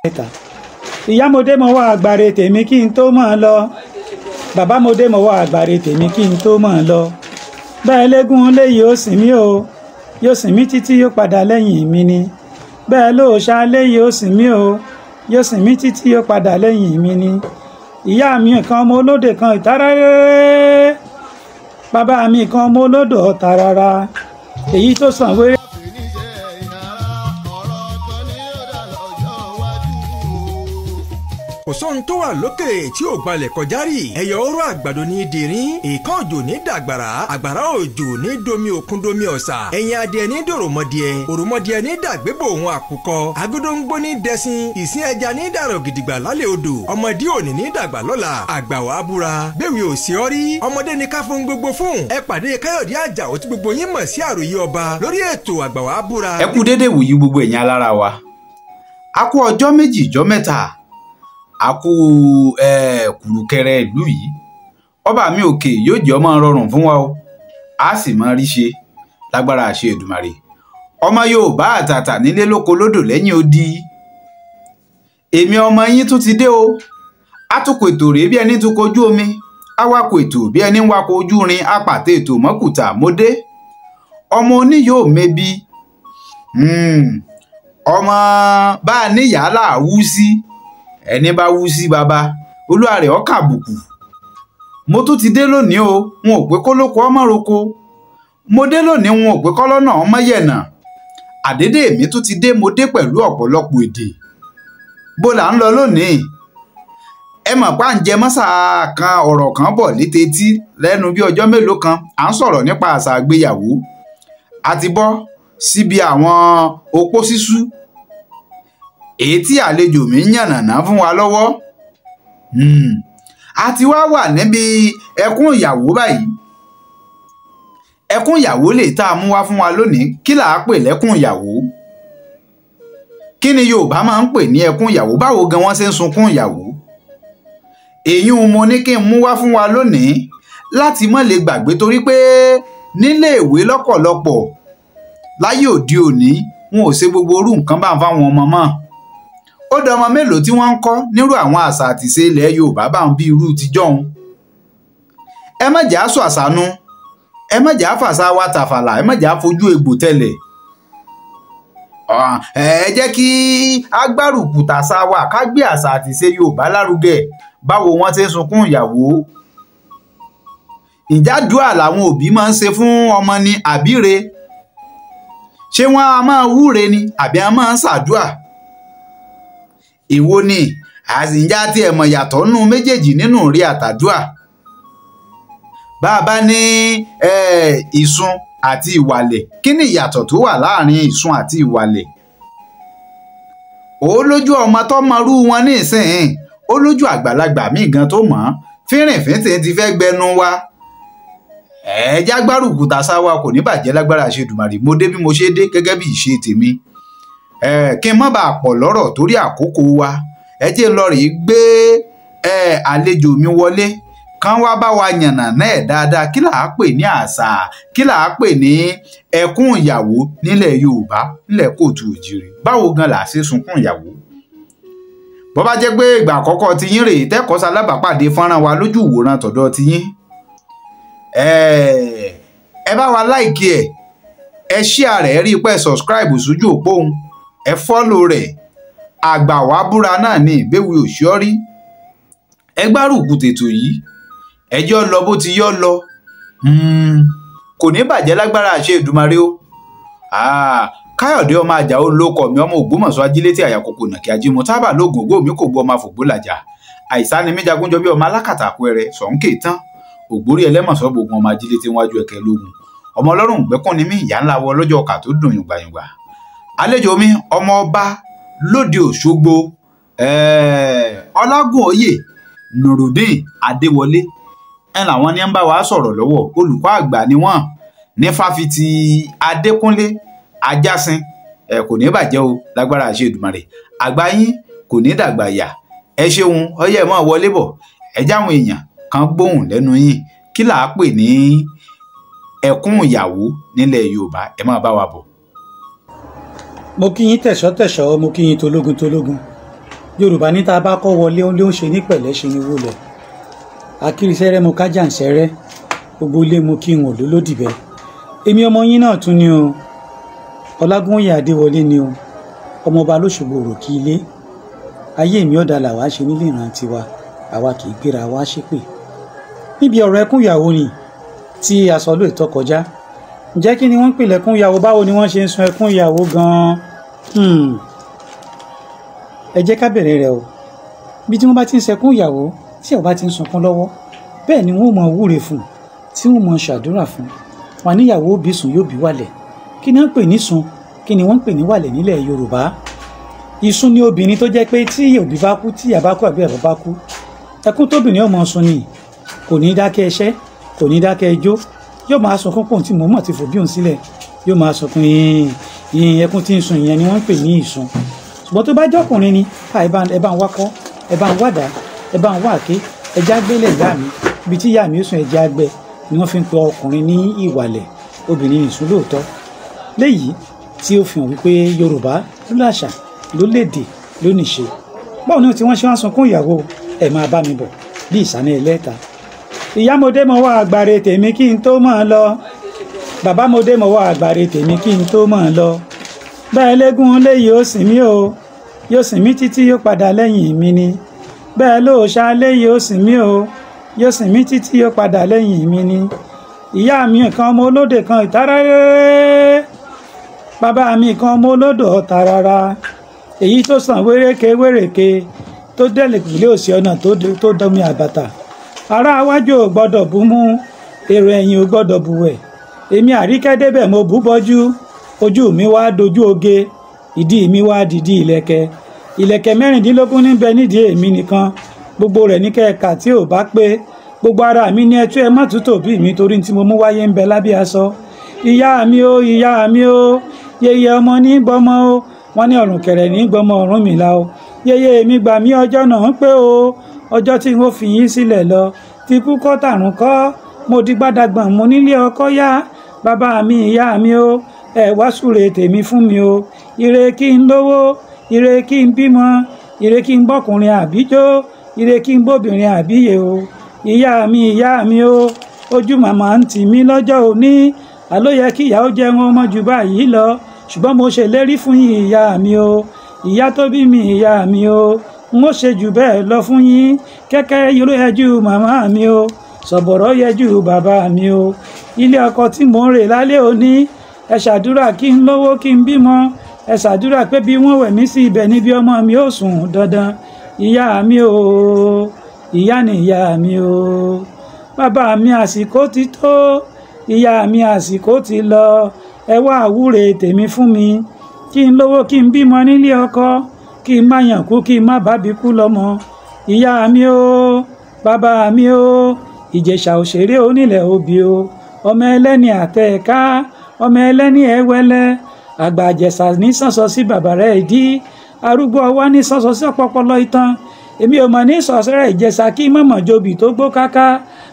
Mẹ́ta. Ìyá mo dé mo wá àgbàre tèmi kí n tó mọ̀ lọ. Bàbá mo dé mo wá àgbàre tèmi kí n tó mọ̀ lọ. Bẹ́ẹ̀ légún léyìí ó sìn mí o, yóò sìn mí títí yóò padà lẹ́yìn mi ni. Bẹ́ẹ̀ lóòṣà léyìí ó sìn mí o, yóò sìn mí títí yóò padà lẹ́yìn mi ni. Ìyá mi kan ọmọ olóde kan ìtara rere, bàbá mi kan ọmọ olódò ọ̀tà rárá, èyí tó sàn wéré. Kò sóhun tó wà lókè tí ò gbalẹ̀ kọjá rí. Ẹ̀yọ̀ oró àgbàdo ní dìrín, ìkan òjò ní dàgbàrá, àgbàrá òjò ní domi òkun, domi ọ̀sà, ẹ̀yìn adìẹ ní dòròmọdìẹ, òròmọdìẹ ní dàgbébò òun àkùkọ, agódóńgbó ní dẹsin, ìsín ẹja ní dàrọ̀ gidigba lálẹ́ odò, ọmọdé òní ní dàgbà lọ́la. Àgbà wàá búra bẹ́ẹ̀ ò sí ọ́ rí. Ọmọdé ní ká fún gbogbo fún. Ẹ pàdé Káyọ̀dé Àjàó tí gbogbo yín mọ̀ sí Àròyé Ọba lórí ètò Àgbà wàá búra. Ẹ kú déédéé wòyí, gbogbo ẹ̀yin alára wa. A kú ọjọ́ 2, ìjọ́ 3, a kú kùrùkẹrẹ ìlú yìí. Ọba mi òkè yóò jẹ́ ọmọ rọrùn fún wa o, a sì máa rí ṣe lágbára àṣẹ Èdùmàrè. Ọmọ Yorùbá àtàtà nílé lóko lódò lẹ́yìn odi, èmi ọmọ yín tún ti dé o. Atukọ̀ ètò rèé bí ẹni tún kojú omi, awakọ̀ ètò bí ẹni ń wakọ̀ ojú irin, apàtẹ ètò mọ́kùtà mọ́dé. Ọmọ oníyóò mebi, ọmọ bá a níyàálà wú sí ẹni bá wú sí baba olúwa rẹ̀ ọkà àbùkù. Mo tún ti dé lónìí o. Wọn ò pé kólókó ọmọ roko. Mo dé lónìí, wọn ò pé kọ́lọ́nà ọmọ yẹ̀nà. Àdédé èmi tún ti dé. Mo dé pẹ̀lú ọ̀pọ̀lọpọ̀ èdè. Bó là ń lọ lónìí? Ẹ mọ̀ pa ń jẹ mọ́sà kan, ọ̀rọ̀ kan bọ̀ létetí lẹ́nu bí ọjọ́ mélòó kan. À ń sọ̀rọ̀ nípa àṣà àgbéyàwó, àti bọ́ síbi àwọn opó sísú, èyí tí àlejò mi ń yànnàná fún wa lọ́wọ́. A ti wá wà níbi ẹkún ìyàwó báyìí. Ẹkún ìyàwó lè tá a mú wá fún wa lónìí. Kí là á pè lẹ́kún ìyàwó? Kí ni Yorùbá máa ń pè ní ẹkún ìyàwó? Báwo gan wọ́n ṣe ń sunkún ìyàwó? Èyí mo ní kí n mú wá fún wa lónìí láti má lè gbàgbé, torí pé nílé ìwé lọ́pọ̀lọpọ̀ láyé òde òní, wọn ò ṣe gbogbo orú nǹkan bá ń fáwọn ọmọ mọ́. Ó dọmọ mélòó tí wọ́n ń kọ́ nírú àwọn àṣà àtìṣe ilẹ̀ Yorùbá bá ń bí irú tijọ́un. Ẹ má jà á sọ àṣà nu, ẹ má jà á fàṣà wa tàfàlà, ẹ má jà á fojú egbò tẹ̀lẹ̀. Ẹ jẹ́ kí á gbárùkù tàṣà wa, ká gbé àṣà àtìṣe Yorùbá lárugẹ. Báwo wọ́n ṣe ń sunkún ìyàwó? Ìjádùá làwọn òbí máa ń ṣe fún ọmọ ni àbíre? Ṣé wọ́n á máa wúre ni àbí á máa ń ṣàdúà? Èwo ni àsìnjá tí ẹ mọ̀ yàtọ̀ nínú méjèèjì, nínú rí àtàdúà? Bá a bá ní ìsun àti ìwàlẹ̀, kí ni ìyàtọ̀ tó wà láàrin ìsun àti ìwàlẹ̀? Ó lójú ọmọ tó mọrú wọn ní ìsìn, ó lójú àgbàlagbà míì gan tó mọ̀ ọ́n fínrìnfínntìn ti fẹ́ gbẹnu wa. Ẹ jágbárùkù tàṣà wa, kò ní bàjẹ́ lágbára àṣẹ Èdùmàrè. Mo dé bí mo ṣe dé gẹ́gẹ́ bí ìṣe tèmi. Kí n má bàa pọ̀ lọ́rọ̀ torí àkókò wa, ẹ jẹ́ lọ rèé gbé àlejò mi wọlé kán wá bá wa yànnà náà dáadáa. Kí là á pè ní àṣà? Kí là á pè ní ẹkún ìyàwó nílẹ̀ Yorùbá, nílẹ̀ kóòtù òjìrì? Báwo gan là á ṣe sunkún ìyàwó? Bó bá jẹ́ pé ìgbà àkọ́kọ́ ti yín rèé tẹ́kọ̀ọ́ ṣalábàápàdé fọ́nrán wa lójú ìwòran tọ̀dọ̀ ti yín, ẹ bá wa like ẹ, ẹ share rẹ̀, rí i pé subscribe sójú òpó òun, ẹ follow rẹ̀. Àgbà wàá búra náà ní ìbéwì òṣìọ́rí. Ẹ gbárùkù tètò yìí, ẹjọ́ lọ bó ti yọ́ lọ, kò ní bàjẹ́ lágbára àṣẹ Èdùmàrè o. Káyọ̀dé ọmọ Àjàó ló kọ̀ mí, ọmọ Ògbómọ̀ṣọ́ ajílétí àyàkókò nàkí ajímọ̀ tábà lóògùn ògbó mi kò gbọ́ ọmọ àfògbó làjà àìsá ni mí jagunjọ bí ọmọ alákàtà àpẹẹrẹ sọ̀nkè tán ògbórí ẹlẹ́mọ̀ṣọ́ gbogbo ọmọ ajílétí wájú ẹ̀kẹ́ lógun ọmọ ọlọ́run gbẹ́kùn ni mí, ìyá ńlá wọ lọ́jọ́ ọkà tó dùn yùngbàyùngbà. Àlejò mi, ọmọ ọba lóde Òṣogbo, Ọlágúnòyè Nurudeen Adéwọlé, ẹ làwọn ní ń bá wa sọ̀rọ̀ lọ́wọ́. Olùkọ́ àgbà ni wọ́n ní fáfitì Adékúnlé Ajásin. Ẹ kò ní bàjẹ́ o lágbára àṣẹ Èdùmàrè. Àgbà yín kò ní dàgbà yà. Ẹ ṣeun, ọyẹ ẹ mọ́ wọlé bọ̀, ẹ jáwọn èèyàn kan gbóhùn lẹ́nu yín. Kí là á pè ní ẹkún ìyàwó nílẹ̀ Yorùbá? Ẹ máa bá wa bọ̀. Mo kí yín tẹ̀ṣọ́ tẹ̀ṣọ́, mo kí yín tológun tológun. Yorùbá ní tá a bá kọ́ wọlé ó lé ó ṣe ní pẹ̀lẹ́ ṣe ni wúlẹ̀. Akírisẹ́rẹ́ mo kájà ń sẹ́rẹ́, gbogbo ilé mo kí n ò lólódìbẹ́. Èmi ọmọ yín náà tún ni o, Ọlágúnwóyè Adéwọlé ni o, ọmọọba lóṣogbo òròkì ilé. Ayé mi ọ̀dà làwa ṣe nílé ìran tiwa, àwa kì í gbéra wa ṣépè. Níbi ọ̀rọ̀ ẹkún ìyàwó ni tí a sọ lóòótọ́ kọjá. Ǹjẹ́ kí ni wọ́n ń pè lẹ́kún ìyàwó? Báwo ni wọ́n ṣe ń sun ẹkún ìyàwó gan-an? Ẹ jẹ́ ká bẹ̀rẹ̀ rẹ̀ o. Bí tí wọ́n bá ti ń sẹkún ìyàwó, tí ìyàwó bá ti ń sunkún lọ́wọ́, bẹ́ẹ̀ ni wọ́n ó mọ wúre fún, tí wọ́n mọ ṣàdúrà fún. Wọn níyàwó òbí sùn yóò bí wàlẹ̀. Kí ni wọ́n ń pè ní sùn? Kí ni wọ́n ń pè ní wàlẹ̀ nílẹ̀ Yorùbá? Ìsún ni obìnrin tó jẹ́ pé tí òbí bá kú, tí ìyá bá kú àbí bàbá bá kú, ẹkún tóbìnrin ó mọ sun ni, kò ní dákẹ́ ẹṣẹ́, kò ní dákẹ́ ijó, yóò máa sunkún pọ̀ tí mò ń mọ̀ ti fò bí òun sílẹ̀, yóò máa sunkún yìnyín. Ẹkún tí ń sun ìyẹn ni wọ́n ń pè ní ìsun. Ṣùgbọ́n tó bá jọ́kùnrin ni, ẹ bá ń wákọ́, ẹ bá ń wàdà, ẹ bá ń wá àké, ẹja gbélé ìyá mi, ibi tí ìyá mi ó sùn ẹja gbẹ, ni wọ́n fi ń pe ọkùnrin ní ìwàlẹ̀, obìnrin ìsun lóòótọ́. Léyìí tí ó fi hàn wípé Yorùbá ló láṣà, ló lédè, ló níṣe. Báwo ni tí wọ́n ṣe wá sunkún ìyàwó? Ẹ máa bá mi bọ̀ bí ìsàní ẹlẹ́ta. Ìyá mo dé mo wá àgbàre tèmi kí n tó máa lọ. Bàbá mo dé mo wá àgbàre tèmi kí n tó máa lọ. Bẹ́ẹ̀ légún léyìí ó sìn mí o, yóò sìn mí títí yóò padà lẹ́yìn mi ni. Bẹ́ẹ̀ lóòṣà léyìí ó sìn mí o, yóò sìn mí títí yóò padà lẹ́yìn mi ni. Ìyá mi kan ọmọ olóde kan ìtara rere, bàbá mi kan ọmọ olódò ọ̀tà rárá, èyí tó sàn wéréke wéréke tó dẹ̀lẹ̀ kùlé òsì ọ̀nà tó dọ́mi àbàtà. Ará iwájú ò gbọ́dọ̀ bú mú, èrò ẹ̀yìn ò gbọ́dọ̀ bùwẹ̀. Èmi Àríkẹ́ débẹ̀ mo bú bọ́jú, ojú mi wá dojú oge, ìdí mi wá dìdí ìlẹ̀kẹ̀. Ìlẹ̀kẹ̀ 16 níbẹ̀ nídìí èmi nìkan, gbogbo rẹ̀ ní kẹ́ẹ̀ka tí ò bá pé. Gbogbo ara mi ní ẹtú ẹ má tútò bí mi torí tí mo mú wáyé ń bẹ lábẹ́ aṣọ. Ìyá mi o, ìyá mi o, yeye ọmọ ní gbọmọ o, wọ́n ní ọ̀rùn kẹrẹ̀ ní gbọmọ Ọ̀rúnmìlà o. Yeye mi gbà mí ọjọ́ náà ń pé o, ọjọ́ tí n ó fi yín sílẹ̀ lọ, ti kú kọ́ tàrùn kọ́, mo di gbádàgbọ̀n mo nílé ọkọ yá. Bàbá mi, ìyá mi o, ẹ wá súre tèmi fún mi o. Ire kí n lówó, ire kí n bímọ, ire kí n bọ́kùnrin àbíjó, ire kí n bóbìnrin àbíyè o. Ìyá mi, ìyá mi o, ojú màmá ń tì mí lọ́jọ́ òní, àló yẹ kí ìyá ó jẹun ọmọ jù báyìí lọ, ṣùgbọ́n mo ṣèlérí fún yín ìyá mi o, ìyá tó bí mi ìyá mi o, n ó ṣe jù bẹ́ẹ̀ lọ fún yín. Kẹ́kẹ́ ló yẹjú màmá mi o, sọ̀bọ̀rọ̀ yẹjú bàbá mi o. Ilé ọkọ tí mò ń rè lálẹ́ òní, ẹ ṣàdúrà kí n lówó kí n bímọ, ẹ ṣàdúrà pé bí wọ́n wẹ̀ mí sí ibẹ̀ níbi ọmọ mi ó sùn dandan. Ìyá mi o, ìyá ni ìyá mi o. Bàbá mi àsìkò ti tó, ìyá mi àsìkò ti lọ, ẹ wá àwúre tèmi fún mi, kí n lówó kí n bímọ nílé ọkọ, kí n má yàn kú kí n má bábí kú lọ́mọ. Ìyá mi o, bàbá mi o, Ìjẹ̀ṣà òṣèré onílẹ̀ obì o, ọmọ ẹlẹ́ni àtẹ̀ká, ọmọ ẹlẹ́ni ẹ̀wẹ́lẹ́, àgbà Ìjẹ̀ṣà ní sànsọ sí bàbá rẹ̀ ìdí, arúgbó ọwá ní sànsọ sí ọpọpọlọ itan. Èmi ò mọ̀ ní sọ̀sẹ̀rẹ̀ Ìjẹ̀ṣà kí mọ̀mọ̀ jobì tó gbó káká.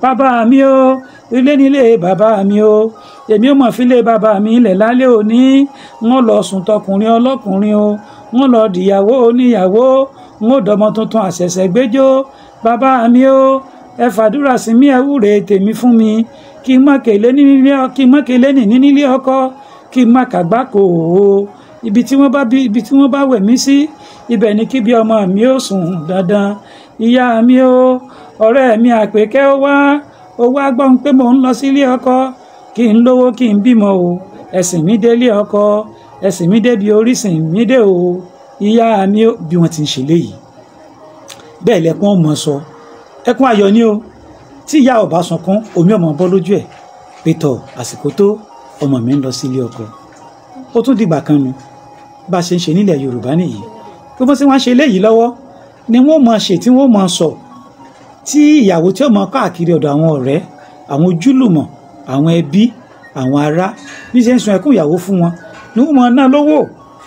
Bàbá mi o, ilé nílé bàbá mi o, èmi ò mọ̀ fílé bàbá mi ilẹ̀ lálẹ́ òní, wọ́n lọ sùn tọkùnrin ọlọ́kùnrin o, wọ́n lọ dìyàwó oníyàwó, wọ́n dọmọ tuntun àṣẹ̀ṣẹ̀ gbẹ́jọ́. Bàbá mi o, ẹ fàdúrà sí mi, ẹ wúre tèmi fún mi, kí n má kélé ní nílé ọkọ, kí n má kàgbákò o. Ibi tí wọ́n bá bí, ibi tí wọ́n bá wẹ̀ mí sí, ibẹ̀ ni kí bí ọmọ mi ó sùn dandan. Ìyá mi o, ọ̀rẹ́ mi Àpèkẹ́ ó wá gbọ́n pé mò ń lọ sílé ọkọ, kí n lówó kí n bímọ o, ẹ̀sìn mi délé ọkọ, ẹ̀sìn mi débi orísìn mi dé o. Ìyá mi o, bí wọ́n ti ń ṣe léyìí bẹ́ẹ̀ lẹ́kún ọmọ sọ, ẹkún ayọ̀ ni o. Tí ìyá ò bá sunkún, omi ọmọ bọ́ lójú ẹ̀ pétọ̀ àsìkò tó ọmọ mi ń lọ sílé ọkọ. Ó tún dìgbà kan nu. Bá a ṣe ń ṣe nílẹ̀ Yorùbá nìyí. Bí wọ́n ṣe wá ń ṣe léyìí lọ́wọ́ ni wọ́n máa ṣe tí wọ́n máa sọ, tí ìyàwó tí ó máa káàkiri ọ̀dọ̀ àwọn ọ̀rẹ́, àwọn ojúlùmọ̀, àwọn ẹbí, àwọn ará, bí ṣe ń sun ẹkún ìyàwó fún wọn ni wọ́n máa ná lówó,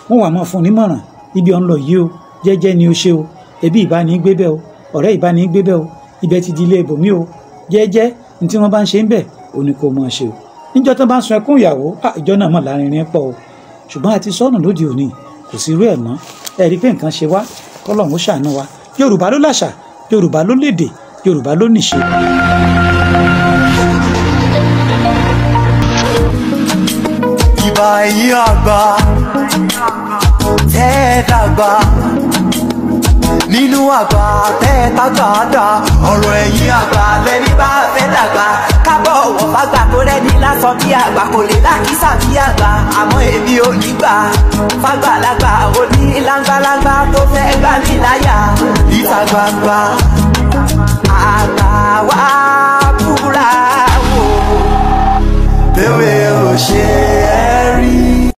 wọ́n wà máa fún nímọ̀ràn, ibi ọ̀n lọ yìí o, jẹ́jẹ́ ni o ṣe o, ẹbí ìbáni gbé bẹ́ẹ̀ o, ọ̀rẹ́ ìbáni gbé bẹ́ẹ̀ o, ibẹ̀ ti di ilé ibòmí o, jẹ́jẹ́ ní tí wọ́n bá ń ṣe ń bẹ̀ ò ní kó máa ṣe o. Níjọ́ tó bá ń sun ẹkún ìyàwó, ìjọ náà mọ̀ lárinrin pọ̀ o, ṣùgbọ́n àti sọ́nù lóde òní kò sí irú ẹ̀ mọ́. Ẹ rí i pé nǹkan ṣe wá. Kọ́lọ́run ó ṣàánú wa. Yorùbá ló làṣà, Yorùbá ló lédè, Yorùbá ló níṣe. Ìbà ẹ̀yin àgbà tẹ́ ẹ dàgbà nínú àgbà tẹ́ ẹ tàgbà dà, ọ̀rọ̀ ẹ̀yin àgbà lẹ́ni bá fẹ́ dàgbà kábọ̀ ọ̀wọ̀ fàgbà tó rẹ́ni lásán bí àgbà kò lè lákìsà bí àgbà, àmọ́ èmi ò ní gbà fàgbàlagbà òní láńgbàláńgbà tó fẹ́ gbà mí láyà níta gbangba.